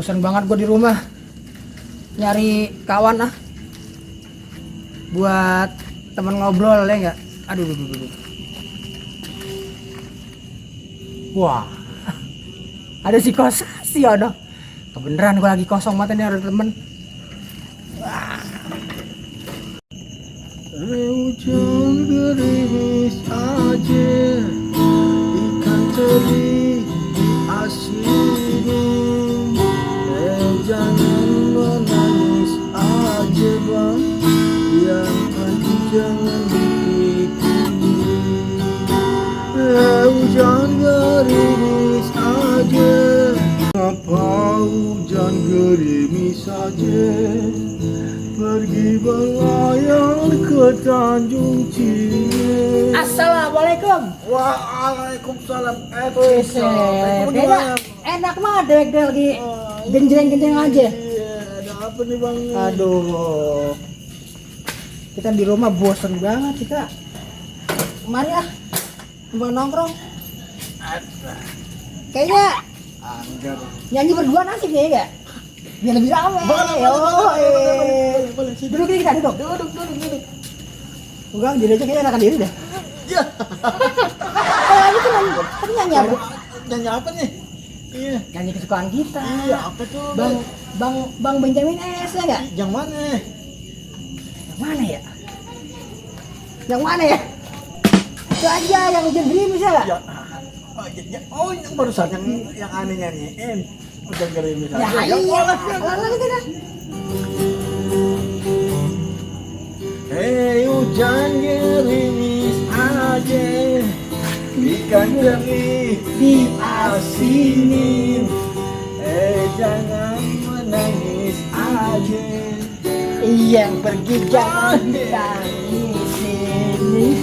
bosan banget gue di rumah. Nyari kawan ah. Buat teman ngobrol ya enggak? Aduh. Wah. Ada si Kosasi ada. Kebeneran gue lagi kosong mata nih ada temen. Hujan gerimis aja, ikan teri diasinin. Jangan menangis aja bang, yang tadi jangan dipikirin. Hujan gerimis aja, ngapa hujan gerimis aja? Pergi berlayar ke Tanjung Cine. Assalamualaikum. Waalaikumsalam. Beda. Enak banget dewek lagi genjreng-genjreng aja. Iya, ada apa nih bang? Aduh. Kita di rumah bosan banget kita. Mari ah. Mau nongkrong. Kayaknya Anggar. nyanyi berdua asik ya enggak? Biar lebih ramai. Boleh. Duduk nih kita duduk. Enggak, diri aja kayaknya enakan diri dah. Ya. Ini kan tadi nyanyi apa? Nyanyi apa nih? Iya. Nyanyi kesukaan kita. Iya, apa tuh? Bang Benjamin S ya enggak? Yang mana? Yang mana ya? Yang mana ya? Itu aja yang hujan gerimis ya enggak? Ya. Oh, yang barusan yang aneh nyanyiin. Hujan gerimis aja. Ya iya. Lagi kita. Hei hujan gerimis aja, ikan teri diasinin. Jangan menangis aja, Yang pergi jangan ditangis ini.